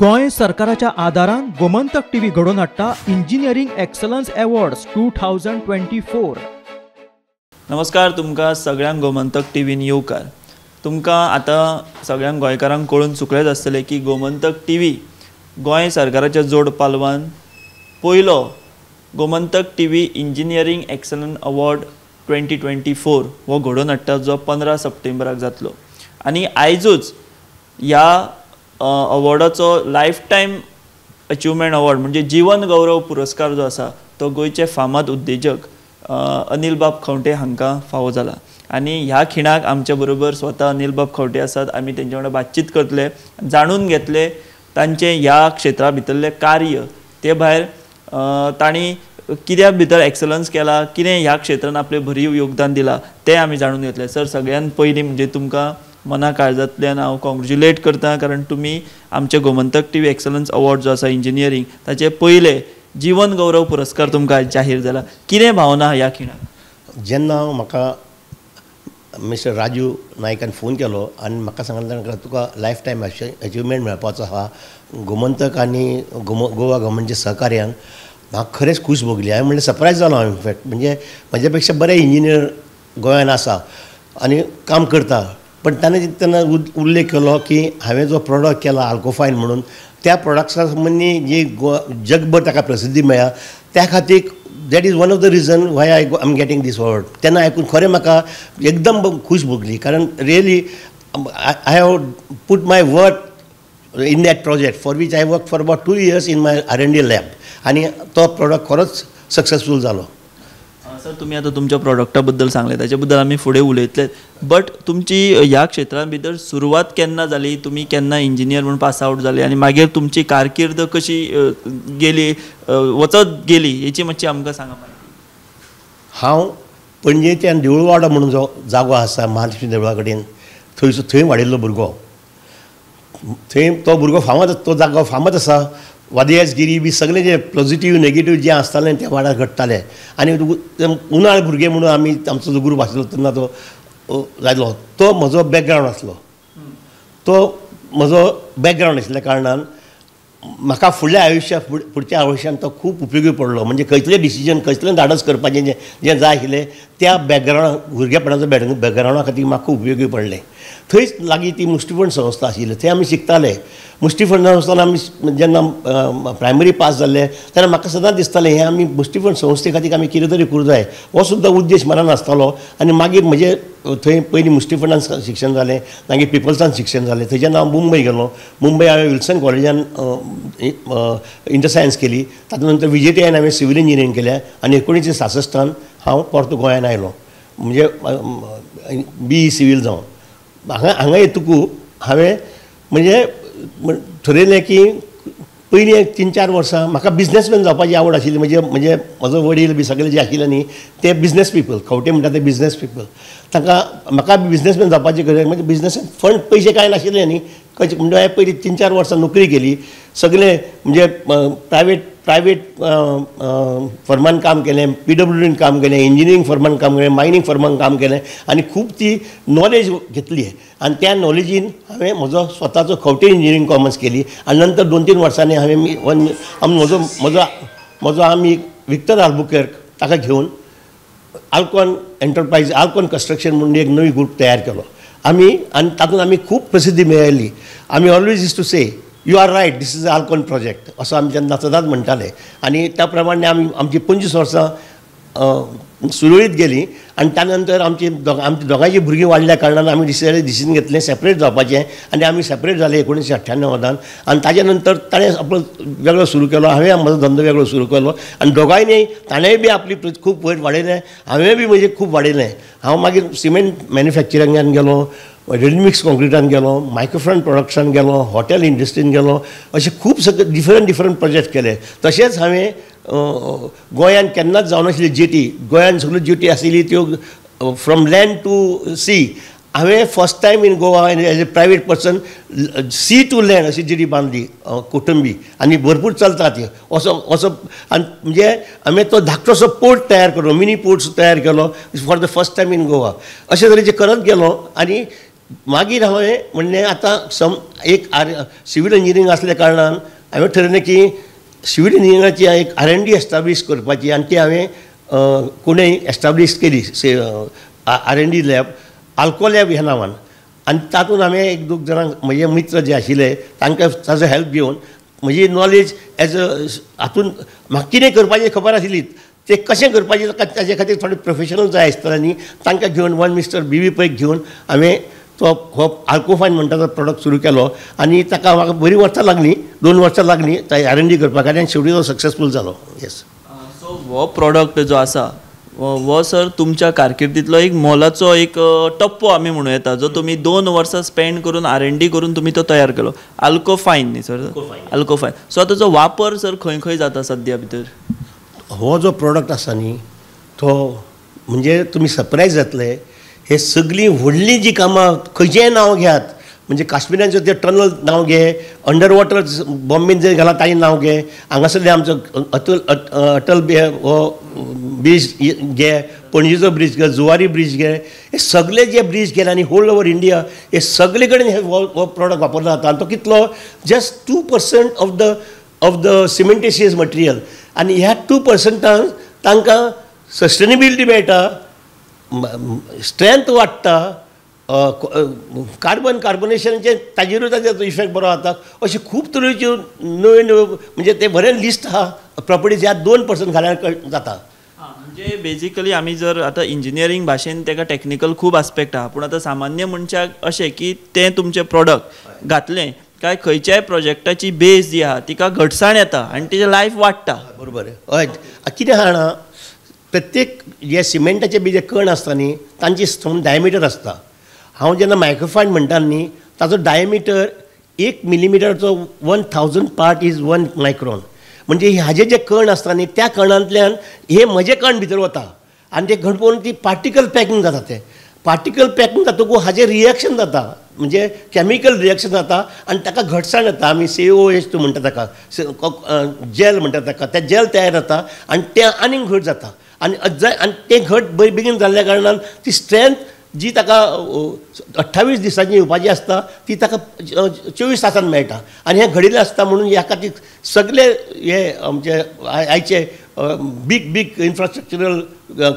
गोंय सरकाराच्या आदारान गोमंतक टीव्ही घडोवन हाडटा इंजिनियरींग एक्सलन्स अवॉर्ड्स 2024. नमस्कार, तुमकां सगळ्यांक गोमंतक टीव्हीन येवकार. तुमकां आतां सगळ्यांक गोंयकारांक कळून चुकलेंच आसतलें की गोमंतक टीव्ही गोंय सरकाराच्या जोड पालवान पयलो Gomantak TV engineering excellence award 2024 हो घडोवन हाडटा, जो 15 सप्टेंबराक जातलो. आनी आयजूच ह्या अवॉर्डाचो लायफ टायम अचिवमेंट अवॉर्ड म्हणजे जीवन गौरव पुरस्कार जो आसा तो गोंयचे फामाद उद्देजक अनिल बाब खंवटे हांकां फावो जाला. आनी ह्या खिणाक आमच्या बरोबर स्वता अनिल बाब खंवटे आसात. आमी तेंच्या वांगडा बातचीत करतले, जाणून घेतले तांचें ह्या क्षेत्रा भितरलें कार्य, ते भायर तांणी कित्या भितर एक्सलन्स केला, कितें ह्या क्षेत्रान आपलें भरीव योगदान दिलां तें आमी जाणून घेतलें. सर, सगळ्यान पयलीं म्हणजे तुमकां मना काळजांतल्यान हांव कॉंग्रेच्युलेट करता, कारण तुमी आमचे गोमंतक टीव्ही एक्सलन्स अवॉर्ड जो आसा इंजिनियरींग ताचे पयले जीवन गौरव पुरस्कार तुमकां जाहीर जाला. कितें भावना ह्या खिणाक? जेन्ना म्हाका मिस्टर राजू नायकान फोन केलो आनी म्हाका सांगलें तुका लायफ टायम अचिवमेंट मेळपाचो आहा गोमंतक आनी गोवा गव्हर्मेंटच्या सहकार्यान, म्हाका खरेंच खूश भोगली. हांवें म्हणलें सरप्रायज जालो हांव. इनफॅक्ट म्हणजे म्हज्या पेक्षा बरे इंजिनियर गोंयान आसा आनी काम करता, पण ताणें तेन्ना उल्लेख केलो की हांवें जो प्रोडक्ट केला आल्कोफायन म्हणून, त्या प्रोडक्ट्सा संबंदी जी जगभर ताका प्रसिद्धी मेळ्ळ्या त्या खातीर that is one of the reason why I am getting this award. तेन्ना आयकून खरें म्हाका एकदम खूश भोगली, कारण really I have put my work in that project for which I work for about 2 years in my R&D lab आनी तो प्रोडक्ट खरोच सक्सेसफूल जालो. सर, तुमी आतां तुमच्या प्रोडक्टा बद्दल सांगलें, ताचे बद्दल आमी फुडें उलयतले, बट तुमची ह्या क्षेत्रां भितर सुरवात केन्ना जाली, तुमी केन्ना इंजिनियर म्हूण पास आवट जाले आनी मागीर तुमची कारकीर्द कशी गेली, वचत गेली, हेची मातशी आमकां सांगा. हांव पणजेच्यान देवळवाडो म्हणून जो जागो आसा महालक्ष्मी देवळा कडेन, थंयसर थंय वाडिल्लो भुरगो. थंय तो भुरगो फामाद, तो जागो फामाद आसा. वादयासगिरी बी सगळें जे पॉझिटीव नेगेटीव जें आसतालें त्या वाड्यार घडटालें. आनी उनाळ भुरगे म्हणून आमी आमचो जो ग्रूप आसलो तेन्ना तो जालो, तो म्हजो बॅकग्रावंड आसलो. तो म्हजो बॅकग्रावंड आशिल्ल्या कारणान म्हाका फुडल्या आयुश्या फुडच्या आयुश्यान तो खूब उपयोगी पडलो. म्हणजे कसलें डिसिजन, कसलें धाडस करपाचें जें जाय आशिल्लें त्या बॅकग्रावंड, भुरगेपणाचो बॅकग्रावंडा खातीर म्हाका खूब उपयोगी पडलें. थंयच लागीं ती मुष्टिफंड संस्था आशिल्ली, थंय आमी शिकताले. मुष्टिफंड संस्थान आमी जेन्ना प्रायमरी पास जाल्ले तेन्ना म्हाका सदांच दिसतालें हें आमी मुष्टिफंड संस्थे खातीर आमी कितें तरी करूंक जाय, हो सुद्दां उद्देश मनान आसतालो. आनी मागीर म्हजें थंय पयलीं मुष्टिफंडान शिक्षण जालें, मागीर पिपल्सान शिक्षण जालें. थंयच्यान हांव मुंबय गेलो. मुंबय हांवें विल्सन कॉलेजान इंटर सायन्स केली. तातूंत नंतर विजेटीआयन हांवें सिवील इंजिनियरींग केलें आनी 1966 हांव परतो गोंयान आयलो, म्हणजे बीई सिवील जावन. हांगा हांगा येतकू हांवें म्हणजे थरयलें की पयलीं 3-4 वर्सां म्हाका बिजनेसमॅन जावपाची आवड आशिल्ली. म्हणजे म्हणजे म्हजो वडील बी सगळे जे आशिल्ले न्ही ते बिजनेस पिपल, खंवटे म्हणटा ते बिजनेस पिपल. तांकां म्हाका बिजनेसमॅन जावपाची गरज, म्हणजे बिजनेसान फंड पयशे कांय नाशिल्ले न्ही. कशें म्हणजे हांवें पयलीं 3-4 वर्सां नोकरी केली, सगळें म्हणजे प्रायवेट फर्मान काम केलें, पीडब्ल्यूडीन काम केलें, इंजिनियरींग फर्मान काम केलें, मायनींग फर्मान काम केलें आनी खूब ती नॉलेज घेतली. आनी त्या नॉलेजीन हांवें म्हजो स्वताचो खंवटे इंजिनियरींग कॉमर्स केली. आनी नंतर 2-3 वर्सांनी हांवें म्हजो म्हजो म्हजो आमी विक्टर आल्बुकेर्क ताका घेवन आल्कॉन एंटरप्रायज, आल्कॉन कन्स्ट्रक्शन म्हणून एक नवी ग्रूप तयार केलो आमी. आनी तातूंत आमी खूब प्रसिद्धी मेळयली. आमी always use to say you are right, this is Alcon project असो आमी तेन्ना सदांच म्हणटाले. आनी त्या प्रमाणे आमी आमची 25 वर्सां सुरळीत गेली. आनी त्या नंतर आमची दोगांयची भुरगीं वाडल्या कारणान आमी डिसिजन घेतलें सेपरेट जावपाचें आनी आमी सेपरेट जाले 1998. आनी ताच्या नंतर ताणें आपलो वेगळो सुरू केलो, हांवें म्हजो धंदो वेगळो सुरू केलो. आनी दोगांयनी ताणेंय बी आपली खूब वयर वाडयलें, हांवें बी म्हजें खूब वाडयलें. हांव मागीर सिमेंट मॅन्युफॅक्चरिंगान गेलो, रेडीमिक्स कॉन्क्रिटान गेलो, मायक्रोफोन प्रोडक्शन गेलो, हॉटेल इंडस्ट्रीन गेलो, अशे खूब सगळे डिफरंट डिफरंट प्रोजेक्ट केले. तशेंच हांवें गोंयान केन्नाच जावनाशिल्ली जेटी, गोंयान सगळ्यो जेटी आशिल्ली त्यो फ्रॉम लँड टू सी, हांवें first time in Goa as a private person sea to land अशी जेटी बांदली कोटंबी, आनी भरपूर चलता ती. असो असो आनी म्हणजे हांवें तो धाकटोसो पोर्ट तयार केलो, मिनी पोर्ट तयार केलो for the first time in Goa. अशे तरेचे करत गेलो. आनी मागीर हांवें म्हणलें आतां सम एक सिवील इंजिनियरींग आसल्या कारणान हांवें ठरयलें की सिवील इंजिनियरिंगाची एक R&D establish करपाची आनी ती हांवें कोणें एस्टाब्लीश केली R&D lab, आल्को लॅब ह्या नांवान. आनी तातूंत हांवें एक दोग जाणांक म्हजे मित्र जे आशिल्ले तांकां ताजो हेल्प घेवन म्हजी नॉलेज एज अ हातून म्हाका कितें करपाचें खबर आशिल्ली, तें कशें करपाचें ताजे खातीर थोडे प्रोफेशनल जाय आसताले न्ही, तांकां घेवन वन मिस्टर बी व्ही पैक घेवन हांवें तो हो आल्कोफायन म्हणटा तो प्रोडक्ट सुरू केलो आनी ताका म्हाका बरीं वर्सां लागलीं, 2 वर्सां लागलीं R&D करपाक आनी शेवटी तो सक्सेसफूल जालो. येस. सो हो प्रोडक्ट जो आसा हो सर तुमच्या कारकिर्दींतलो एक मोलाचो एक टप्पो आमी म्हणूं येता, जो तुमी 2 वर्सां स्पेंड करून R&D करून तुमी तो तयार केलो. आल्कोफायन न्ही सर? आल्कोफायन. सो आतां जो वापर सर खंय खंय जाता सद्या भितर? हो जो प्रोडक्ट आसा न्ही तो म्हणजे तुमी सरप्रायज जातले. हे सगळीं व्हडलीं जीं कामां खंयचेंय नांव घेयात, म्हणजे काश्मिरांचें तें टनल नांव घे, अंडर वॉटर बॉम्बेन जें घालां ताजें नांव घे, हांगासरलें आमचो अटल हो ब्रीज घे, पणजेचो ब्रीज घे, जुवारी ब्रीज घे, हे सगळे जे ब्रीज गेले आनी होल ओवर इंडिया हे सगळे कडेन हे हो प्रोडक्ट वापरलो जाता. आनी तो कितलो just 2% of the cementitious material आनी ह्या 2% तांकां सस्टेनेबिलिटी मेळटा, स्ट्रेंथ वाडटा, कार्बन कार्बोनेशनाचें ताजेरूय ताजो इफेक्ट बरो जाता. अशे खूब तरेच्यो नव्यो नव्यो म्हणजे ते बरें लिस्ट आहा प्रॉपर्टीज ह्या 2% घाल्यार जाता. म्हणजे बेजिकली आमी जर आतां इंजिनियरींग भाशेन ताका टॅक्निकल खूब आस्पेक्ट आहा, पूण आतां सामान्य मनशाक अशें की तें तुमचें प्रोडक्ट घातलें काय खंयच्याय प्रोजेक्टाची बेज जी आहा तिका घटसाण येता आनी तिचें लायफ वाडटा. बरोबर. हय, कितें आहा जाणा, प्रत्येक जे सिमेंटाचे बी जे कण आसता न्ही तांची डायमिटर आसता. हांव जेन्ना मायक्रोफायन म्हणटा न्ही ताजो डायमिटर 1 मिलीमिटरचो 1000 पार्ट is 1 micron. म्हणजे हाजे जे कण आसता न्ही त्या कणांतल्यान हे म्हजे कण भितर वता आनी ते घट पळोवन ती पार्टिकल पॅकिंग जाता. ते पार्टिकल पॅकिंग जातकूच हाजें रिएक्शन जाता, म्हणजे कॅमिकल रिएक्शन जाता आनी ताका घटसाण येता. आमी COH2 म्हणटा ताका, जेल म्हणटा ताका, तें जेल तयार जाता आनी तें आनीक घट जाता आनी आनी तें घट बेगीन जाल्ल्या कारणान ती स्ट्रेंथ जी ताका 28 दिसांची येवपाची आसता ती ताका 24 तासान मेळटा. आनी हें घडिल्लें आसता म्हणून ह्या खातीर सगळे हे आमचे आयचे बीग बीग इन्फ्रास्ट्रक्चरल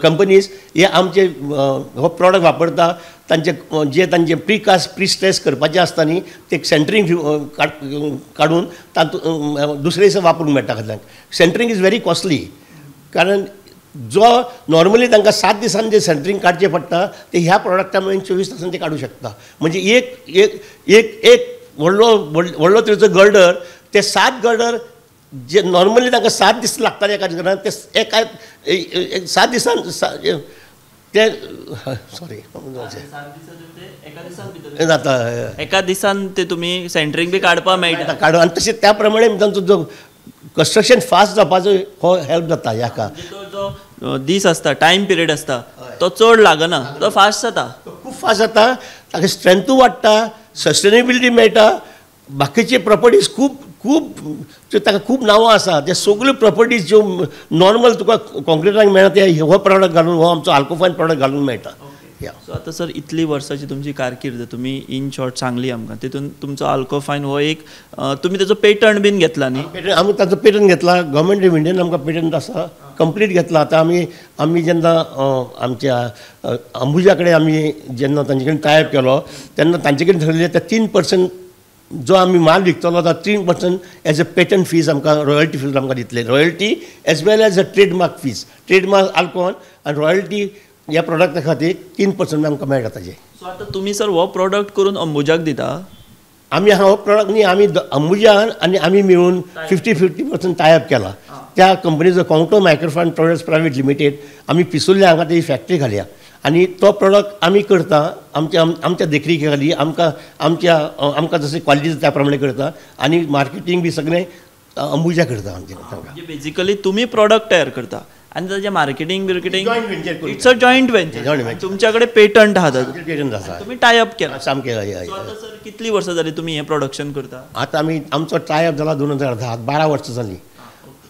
कंपनीज हे आमचे हो प्रोडक्ट वापरता. तांचे जे तांचे प्रिकास्ट प्रिस्ट्रेस करपाचें आसता न्ही ते सेंटरींग काडून तातूंत दुसरे दिसा वापरूंक मेळटा. खात्याक सेंटरींग is very costly, कारण जो नॉर्मली तांकां 7 दिसांनी जे सेंटरींग काडचें पडटा ते ह्या प्रोडक्टा मेरेन 24 तासांनी ते काडूं शकता. म्हणजे एक एक एक एक व्हडलो व्हडलो तरेचो गर्डर ते 7 गर्डर जे नॉर्मली तांकां 7 दीस लागताले एका घरान ते एका 7 दिसान ते सॉरी जाता एका दिसान ते तुमी सेंटरींग बी काडपाक मेळटा काडून. आनी तशें त्या प्रमाणे तांचो जो कन्स्ट्रक्शन फास्ट जावपाचो हो हेल्प जाता. ह्याका तो जो दीस आसता टायम पिरियड आसता तो चड लागना, तो फास्ट जाता, खूब फास्ट जाता, ताका स्ट्रेंथूय वाडटा, सस्टेनेबिलिटी मेळटा, बाकीचे प्रॉपर्टीज खूब खूब ताका खूब नांवां आसा. ते सगल्यो प्रॉपर्टीज ज्यो नॉर्मल तुका कॉन्क्रिटाक मेळना ते हो प्रोडक्ट घालून, हो आमचो आल्कोफायन प्रोडक्ट घालून मेळटा. सो आतां सर इतली वर्साची तुमची कारकीर्द तुमी इन शॉर्ट सांगली आमकां, तितून तुमचो आल्कोफायन हो एक तुमी ताचो पेटंट बीन घेतला न्ही? आमी ताचो पेटंट घेतला, गव्हर्मेंट ऑफ इंडियन आमकां पेटंट आसा कंप्लीट घेतला. आतां आमी आमी जेन्ना आमच्या अंबुजा कडेन आमी जेन्ना तांचे कडेन टायप केलो तेन्ना तांचे कडेन ठरयलें ते 3% जो आमी माल विकतलो तो 3% एज अ पेटंट फीज आमकां रॉयल्टी फीज आमकां दितले, royalty as well as a trademark fees, trademark Alcon आनी रॉयल्टी ह्या प्रोडक्टा खातीर 3% आमकां मेळटा ताजें. सो आतां तुमी सर हो प्रोडक्ट करून अंबुजाक दिता? आमी हो प्रोडक्ट न्ही, आमी अंबुजान आनी आमी मेळून 50-50% टायप केला. त्या कंपनीचो काउंटो मायक्रोफायन प्रोडक्ट्स प्रायवेट लिमिटेड आमी पिसुल्ल्या हांगा तेजी फॅक्टरी घालया आनी तो प्रोडक्ट आमी करता आमच्या आमच्या देखरेखी खाली, आमकां आमच्या आमकां जशें क्वॉलिटी त्या प्रमाणे करता आनी मार्केटींग बी सगळें अंबुजा करता आमचें. म्हणजे बेजिकली तुमी प्रोडक्ट तयार करता आनी ताजें marketing बिर्केटींग it's a joint venture. तुमच्या कडेन पेटंट आहा, पेटंट आसा, तुमी टायप केला सामकें. आतां सर कितलीं वर्सां जालीं तुमी हें प्रोडक्शन करता? आतां आमी आमचो टायप जाला 2010, 12 वर्सां जालीं.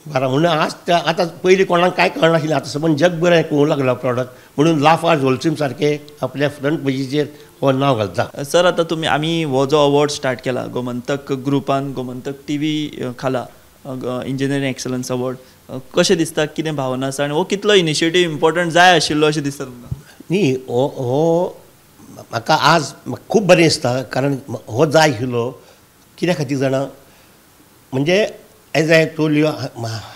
12 म्हणून आज आतां पयलीं कोणाक कांय कळनाशिल्लें, आतां समज जगभर हें कळूंक लागला प्रोडक्ट म्हणून लाफार्ज होलसिम सारके आपल्या फ्रंट पेजीचेर हो नांव घालता. सर आतां तुमी आमी हो जो अवॉर्ड स्टार्ट केला गोमंतक ग्रुपान, गोमंतक टी व्ही खाला इंजिनियरींग एक्सलन्स अवॉर्ड, कशें दिसता, कितें भावना आसा आनी हो कितलो इनिशिएटीव इम्पॉर्टंट जाय आशिल्लो अशें दिसता तुमकां? न्ही, हो म्हाका आज खूब बरें दिसता, कारण हो जाय आशिल्लो. कित्या खातीर जाणा, म्हणजे एज I told you,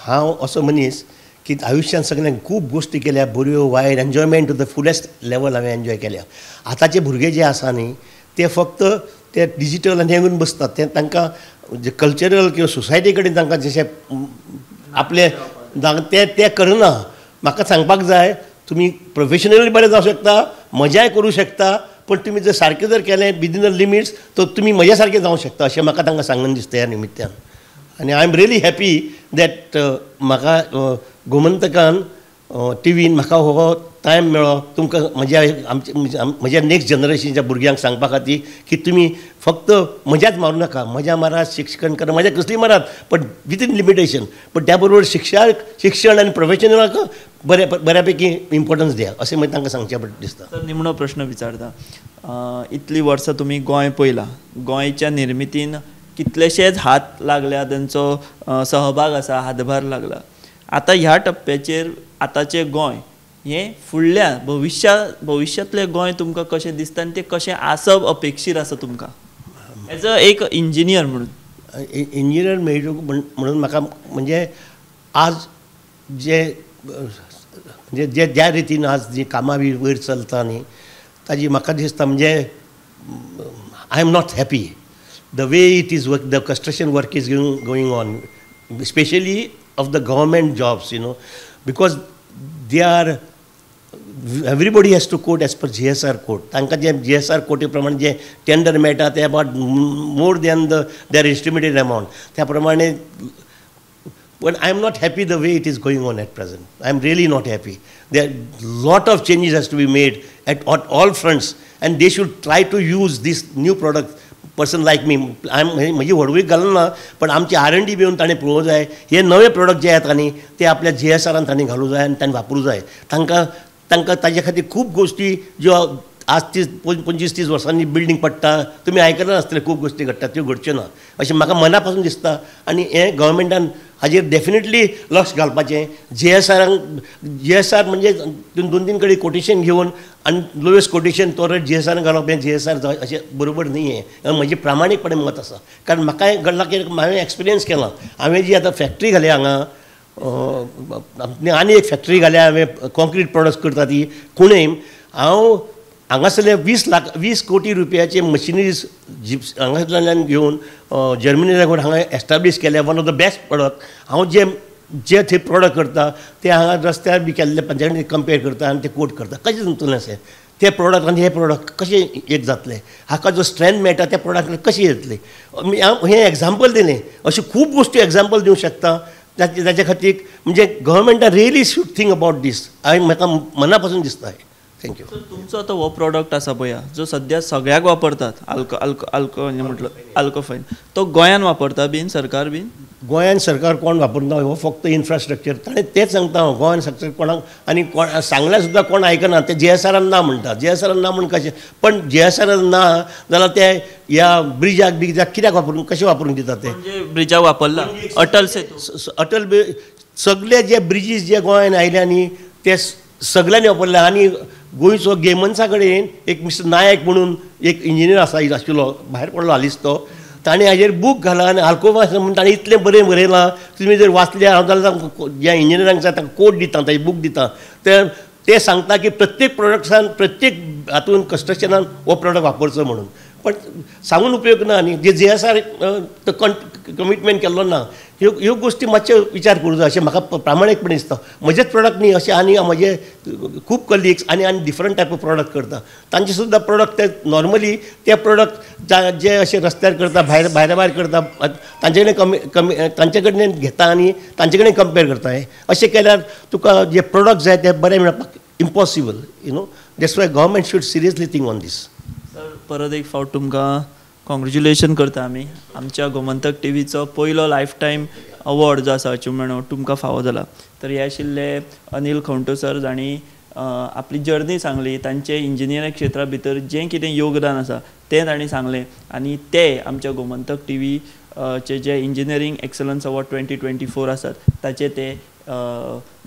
हांव असो मनीस की आयुश्यांत सगळ्यांक खूब गोश्टी केल्या, बऱ्यो वायट, enjoyment to the fullest level हांवें एन्जॉय केल्या. आतांचे भुरगे जे आसा न्ही ते फक्त ते डिजिटल आनी हें बसतात, ते तांकां जे कल्चरल किंवा सोसायटी कडेन तांकां जशें आपले ते ते करना. म्हाका सांगपाक जाय, तुमी प्रोफेशनली बरें जावं शकता, मजाय करूं शकता, पण तुमी जर सारकें जर केलें विदीन the limits तर तुमी म्हज्या सारकें जावं शकता अशें म्हाका तांकां सांगून दिसता ह्या निमित्त्यान. आनी I am really happy that म्हाका गोमंतकान टिवीन म्हाका हो टायम मेळ्ळो तुमकां म्हज्या आमच्या म्हज्या नेक्स्ट जनरेशनच्या भुरग्यांक सांगपा खातीर की तुमी फक्त मजाच मारूं नाका, मजा मारात, शिक्षण करा, मजा कसली मारात पण विदीन लिमिटेशन, पण त्या बरोबर शिक्षण आनी प्रोफेशनलाक बऱ्या पैकी इम्पॉर्टन्स द्या अशें मागीर तांकां सांगचें दिसता. सर निमणो प्रश्न विचारता, इतलीं वर्सां तुमी गोंय पळयलां, गोंयच्या निर्मितीन कितलेशेच हात लागल्या, तेंचो सहभाग आसा, हातभार लागला. आतां ह्या टप्प्याचेर आतांचें गोंय हें फुडल्या भविश्यांतलें गोंय तुमकां कशें दिसता आनी तें कशें आसप अपेक्षीत आसा तुमकां एज अ एक इंजिनियर म्हणून? इंजिनियर मेळटो म्हणून म्हाका म्हणजे आज जे म्हणजे जे ज्या रितीन आज जी कामां बी वयर चलता न्ही ताजी म्हाका दिसता म्हणजे I am not happy the way it is work, the construction work is going on, specially of the government jobs, you know, because they are, everybody has to quote as per GSR code. तांकां जे GSR कोटी प्रमाणे जे tender मेळटा ते about more than the their estimated amount, त्या प्रमाणे. But I am not happy the way it is going on at present. I am really not happy. There are lot of changes has to be made at all fronts, and they should try to use this new product. Person like me, I am म्हजी व्हडवीक घालना, पण आमची R&D बी येवन ताणें पळोवंक जाय. हे नवे प्रोडक्ट जे येता न्ही ते आपल्या GSRान तांणी घालूं जाय आनी तांणी वापरूं जाय. तांकां तांकां ताजे खातीर खूब गोश्टी ज्यो आज 30 25 30 वर्सांनी बिल्डींग पडटा, तुमी आयकलां आसतलें, खूब गोश्टी घडटा, त्यो घडच्यो ना अशें म्हाका मना पासून दिसता. आनी हें गव्हर्मेंटान हाजेर डेफिनेटली लक्ष घालपाचें. GSR म्हणजे 2-3 कडेन कोटेशन घेवन आनी लोएस्ट कोटेशन तो रेट GSRान घालप हें GSR अशें बरोबर न्ही. हें म्हजें प्रामाणीकपणे मत आसा, कारण म्हाका घडलां की हांवें एक्सपिरियन्स केलां. हांवें जी आतां फॅक्ट्री घाल्या हांगा, आनी एक फॅक्ट्री घाल्या हांवें, कॉन्क्रीट प्रोडक्ट्स करता ती कुणेम. हांव हांगासरले 20 कोटी रुपयाचे मशिनरीज हांगासरल्यान घेवन जर्मनी लागून हांगा एस्टाब्लीश केल्या, one of the best product. हांव जे जे थंय प्रोडक्ट करता ते हांगा रस्त्यार बी केल्ले तांचे कडेन कंपेर करता आनी ते कोट करता. कशें जमतलें अशें ते प्रोडक्ट आनी हे प्रोडक्ट कशें एक जातले, हाका जो स्ट्रेंथ मेळटा त्या प्रोडक्ट कशें येतलें. हांव हें एग्जाम्पल दिलें, अश्यो खूब गोश्टी एग्जाम्पल दिवंक शकता. ताच्या खातीर म्हणजे गव्हर्मेंटान really should think about this, हांवें म्हाका मना पासून दिसता. Thank you. तुमचो आतां हो प्रोडक्ट आसा पळया जो सद्या सगळ्याक वापरतात, म्हटलं अल्कोफायन, तो गोंयान वापरता बीन सरकार बीन? गोंयान सरकार कोण वापरना, हो फक्त इन्फ्रास्ट्रक्चर. ताणें तेंच सांगता हांव, गोंयान सरकार कोणाक आनी कोण सांगल्यार सुद्दां कोण आयकना. ते GSRान ना म्हणटा, GSRान ना म्हण कशें, पण GSRान ना जाल्यार ते ह्या ब्रिजाक बिजाक कित्याक वापरून कशें वापरूंक दिता ते? ब्रिजाक वापरला अटल सेतू, अटल सगळे जे ब्रिजीस जे गोंयान आयले न्ही ते सगळ्यांनी वापरले. आनी गोंयचो गेमन्सा कडेन एक मिस्टर नायक म्हणून एक इंजिनियर आसा आशिल्लो, भायर पडलो हालींच तो, ताणें हाजेर बूक घाला आनी आल्कोफायन म्हणून ताणें इतलें बरें बरयलां, तुमी जर वाचल्यार हांव जाल्यार ज्या इंजिनियरांक जाय तांकां कोट दिता, ताजे बूक दिता. ते सांगता की प्रत्येक प्रोडक्ट्सान प्रत्येक हातून कन्स्ट्रक्शनान हो प्रोडक्ट वापरचो म्हणून. पण सांगून उपयोग ना न्ही, जे GSR commitment केल्लो ना. ह्यो ह्यो गोश्टी मातशे विचार करूं जाय अशें म्हाका प्रामाणीकपणे दिसता. म्हजेच प्रोडक्ट न्ही अशें आनी म्हजे खूब कलिग्स आनी आनी डिफरंट टायप ऑफ प्रोडक्ट करता, तांचे सुद्दां प्रोडक्ट ते नॉर्मली ते प्रोडक्ट जे अशे रस्त्यार करता, भायर भायर भायर करता, तांचे कडेन कमी कमी तांचे कडेन घेता आनी तांचे कडेन कंपेर करता. अशें केल्यार तुका जे प्रोडक्ट जाय ते बरें मेळपाक impossible, you know. That's why government should seriously think on this. Sir परत एक फावट तुमकां कॉंग्रेच्युलेशन करता आमी. आमच्या गोमंतक टीव्हीचो पयलो लायफ टायम अवॉर्ड जो आसा अचिवमेंट अवॉर्ड तुमकां फावो जाला. तर हे आशिल्ले अनिल खंवटो सर जांणी आपली जर्नी सांगली, तांचे इंजिनियरींग क्षेत्रा भितर जें कितें योगदान आसा तें तांणी सांगलें आनी ते आमच्या गोमंतक टी व्ही चे जे इंजिनियरींग एक्सलन्स अवॉर्ड 2024 आसात ताचे ते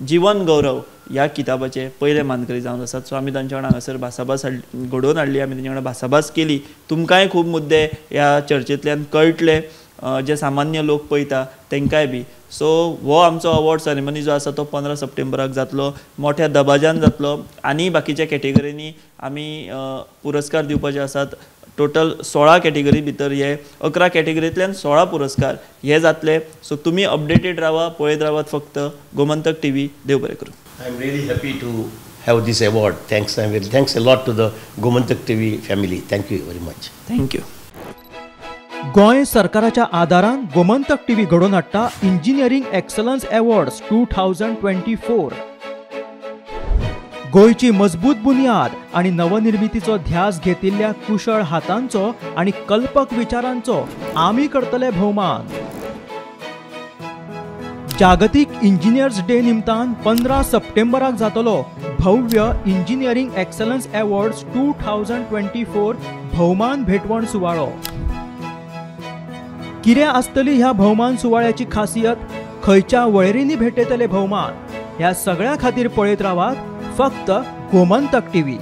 जिवन गौरव ह्या किताबाचे पयले मानकरी जावन आसात. सो आमी तांच्या वांगडा हांगासर भासाभास घडोवन हाडली, आमी तांच्या वांगडा भासाभास केली. तुमकांय खूब मुद्दे ह्या चर्चेंतल्यान कळटले जे सामान्य लोक पळयता तांकांय बी. सो हो आमचो अवॉर्ड सेरेमनी जो आसा तो 15 सप्टेंबराक जातलो, मोठ्या दबाज्यान जातलो आनी बाकीच्या कॅटेगरींनी आमी पुरस्कार दिवपाचे आसात. टोटल 16 कॅटेगरी भितर हे 11 कॅटेगरींतल्यान 16 पुरस्कार हे जातले. सो तुमी अपडेटेड रावा, पळयत रावात फक्त गोमंतक टी व्ही. देव बरें करूं. I am really happy to have this award. Thanks, thanks a lot to the Gomantak TV family. Thank you very much. Thank you. Goa सरकाराच्या आदारान गोमंतक टीव्ही घडोवन हाडटा इंजिनियरींग एक्सलन्स अवॉर्ड्स 2024. गोंयची मजबूत बुन्याद आनी नवनिर्मितीचो ध्यास घेतिल्ल्या कुशळ हातांचो आनी कल्पक विचारांचो आमी करतले भोवमान. जागतीक इंजिनियर्स डे निमतान 15 सप्टेंबराक जातलो भव्य इंजिनियरींग एक्सलन्स अवॉर्ड्स 2024 भोवमान भेटवण सुवाळो. कितें आसतली ह्या भोवमान सुवाळ्याची खासियत, खंयच्या वळेरींनी भेटयतले भोवमान, ह्या सगळ्या खातीर पळयत रावात फक्त गोमंतक टीव्ही.